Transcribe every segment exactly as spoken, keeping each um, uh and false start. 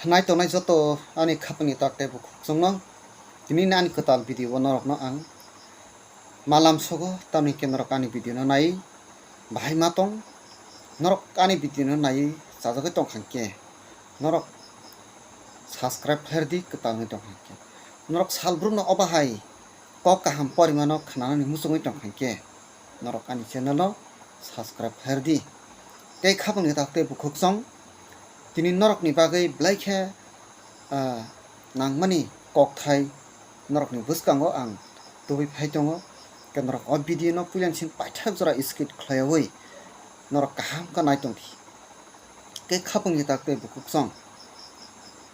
Nai tongnai joto ani khapangni tak tei bukhuk chwngno, tini ani kwtal video o norokno ang malam sogo, tamni hwnkhe norok ani video no nai bahai ma tong, norok ani video no nai chajagwi tongkha hwnkhe norok subscribe khlai rwdi, kwtal wngwi tongkha hwnkhe norok salbrumno obo hai kok kaham porimano khnanani muchungwi tongkha hwnkhe norok ani channel no subscribe khlai rwdi. Tei khapangni tak tei bukhuk chwng, tini norokni bagwi belai khe, ah, nangmani kokthai norokni bwskango ang tubui phai tongo. Khe norok o video no puila sing paithak jora skip khlaiwi norok kaham khe nai tongdi. Khe khapangni tak tei bukhuk chwng,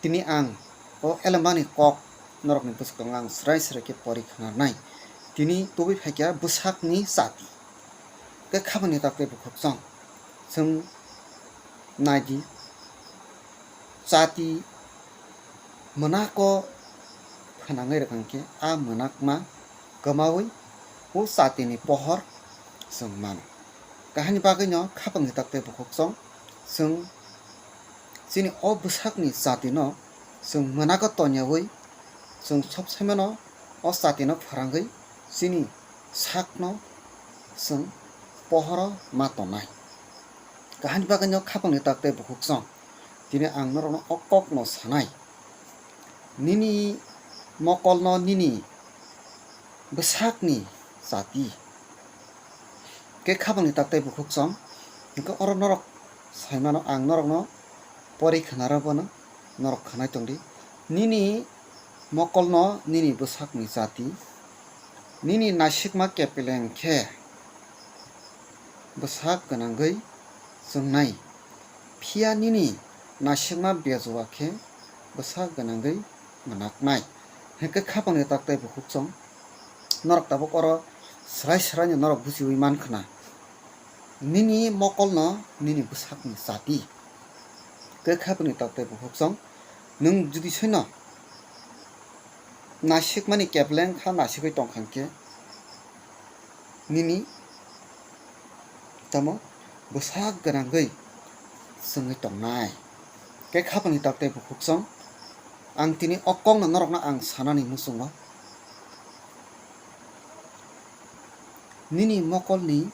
tini ang o elemani kok norokni bwskango ang srai srai khe pori khna rwnai. Tini tubui phaikha bwsakni chati. Khe khapangni tak tei bukhuk chwng, chwng naidi, chati mwnako phnangwi rwkha hwnkhe a mwnakma kwmawi o chatini pohor chwng mano. Kahini bagwino khapangni tak tei bukhuk chwng, chwng chini o bwsakni chatino chwng mwnako tonyawi chwng sob soimano o chatino phrangwi chini sakno chwng pohoro ma tongnai. Kahini bagwino khapangni tak tei bukhuk chwng, tini ang norokno o kokno sanai. Nini mokolno nini bwsakni chati. Khe khapangni tak tei bukhuk chwng, hwnkhe oro norok saimano ang norokno pori khna rw bono norok khnai tongdi. Nini mokolno nini bwsakni chati, nini nasikma kepleng khe bwsak gwnangwi chwngnai, phiya nini nasikma bejua khe bwsak gwnangwi mwnaknai. Hwnkhe khapangni tak tei bukhuk chwng, norok tabuk oro srai sraino norok buchiwi man khna. Nini mokolno nini bwsakni chati. Khe khapangni tak tei bukhuk chwng, nwng judi soino nasikmani kepleng kha nasigwi tongkha hwnkhe, nini tamo bwsak gwnangwi chwngwi tongnai. Khe khapangni tak tei bukhuk chwng, ang tini o kokno norokno ang sanani muchungo. Nini mokolni,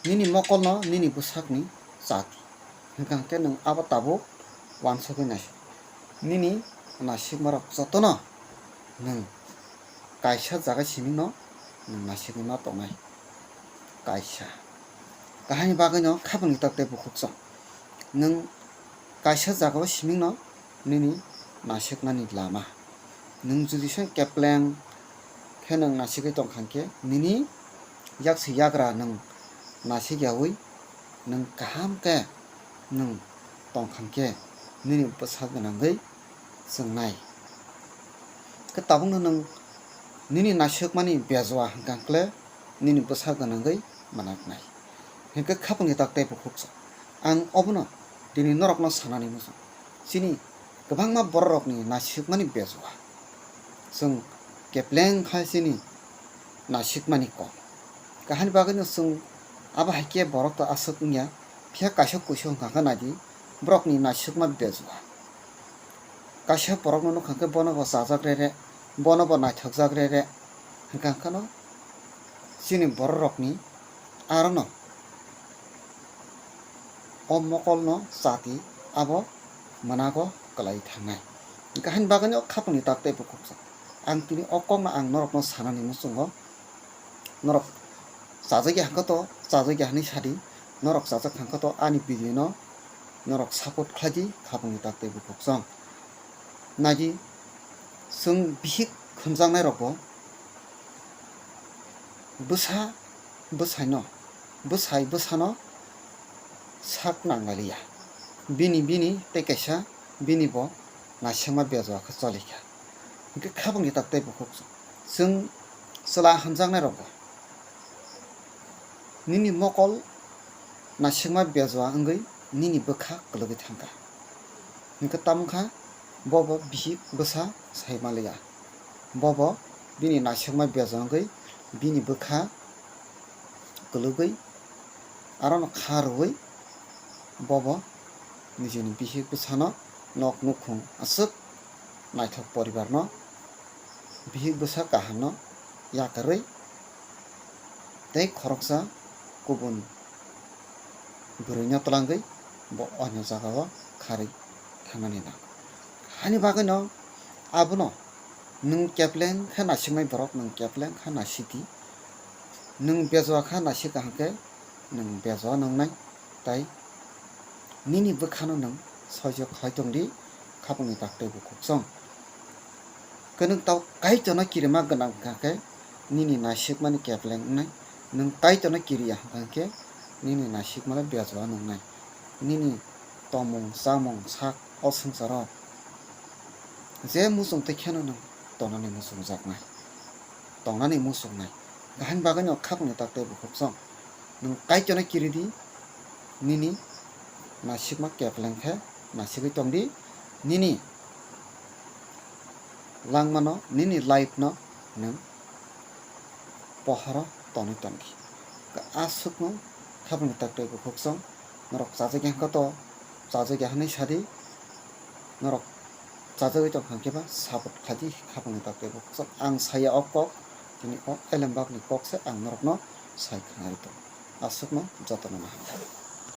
nini mokolno nini bwsakni chati. Hwnkha hwnkhe nwng abo tabuk uansugwi nai. Nini nasikmarok jotono nwng kaisa jaga simingno nwng nasigwi ma tongnai. Kaisa. Kahini bagwino khapangni tak tei bukhuk chwng. Nwng kaisa jagao simingno nini nasiknani lama. Nwng judi se kepleng khe nwng nasigwi tongkha hwnkhe, nini yaksi yagra nwng nasik yaui nwng kaham khe nwng tongkha hwnkhe, nini bwsak gwnangwi chwngnai. Khe tabukno nwng nini nasikmani bejua hwnkha hwnkhe nini bwsak gwnangwi mwnaknai. Hwnkhe khapangni tak tei bukhuk chwng. Ang obono tini norokno sanani muchung. Chini kwbangma bororokni nasikmani bejua. Chwng kepleng khai chini nasikmani kok. Kahini bagwino chwng abo hai khe borok to aswk wngya, phiya kaisa kuisu hwnkha khe naidi, borokni nasikma bejua. Kaisa borokno nukha khe bono bo chajak rere, bono bo naithokjak rere, hwnkha kheno chini bororokni arono o mokolno chati abo mwnago kwlai thangnai. Kahini bagwino o khapangni tak tei bukhuk chwng. Ang tini o kokno ang norokno sanani muchungo. Norok chajak ya hwnkha to, chajak ya hwnwi sadi. Norok chajak hwnkha to ani video no norok support khlai di, khapangni tak tei bukhuk chwng. Naidi, chwng bihik khunjaknai rokbo bwsa bwsaino, bwsai bwsano sak nanglailiya. Bini, bini tei kaisa bini bo naisingma bejua khe cholikha. Hwnkhe khapangni tak tei bukhuk chwng chwla hamjaknai rokbo nini mokol naisingma bejua wngwi nini bwkha kwlwgwi thangkha. Hwnkhe tamo kha bobo bihik bwsa sai manliya. Bobo bini naisingma bejua wngwi bini bwkha kwlwgwi arono kha rwui bobo nijini bihik bwsano nok nukhung aswk naithok poribarno, bihik bwsa kahamno yakarwi tei khoroksa kubun bwrwino twlangwi bo oinw jagao kharwi thangnani nango. Hani bagwino abono nwng kepleng khe nasiknai borok nwng kepleng khe nasidi. Nwng bejoa kha nasika hwnkhe nwng bejoa nwngnai, tai nini bwkhano nwng soijo khai tongdi, khapangni taktwi bukhuksong. Kwnwng tau Kaitorno kirima gwnang hwnkha khe nini nasikmani kepleng wngnai, nwng Kaitorno kiriya hwnkha khe nini nasikmano bejoa nwngnai. Nini tomung, chamung, sak o swngcharo je muchung tei kheno nwng tongnani muchungjaknai, tongnani muchungnai. Haini bagwino khapangni taktwi bukhuksong. Nwng Kaitorno kiridi, nini nasikma kepleng khe nasigwi tongdi, nini langmano, nini life no nwng pohoro tonwi tongdi. Aswkno khapangni taktwi bukhuksong, norok chajagya hwnkha to, chajagya hwnwi sadi, norok chajagwi tongkha hwnkhe ba support khlaidi khapangni taktwi bukhuksong. Ang saya o kok, tini o elembakni kok se ang norokno sai khwnarwi tongo. Aswkno jotono ma hamkha.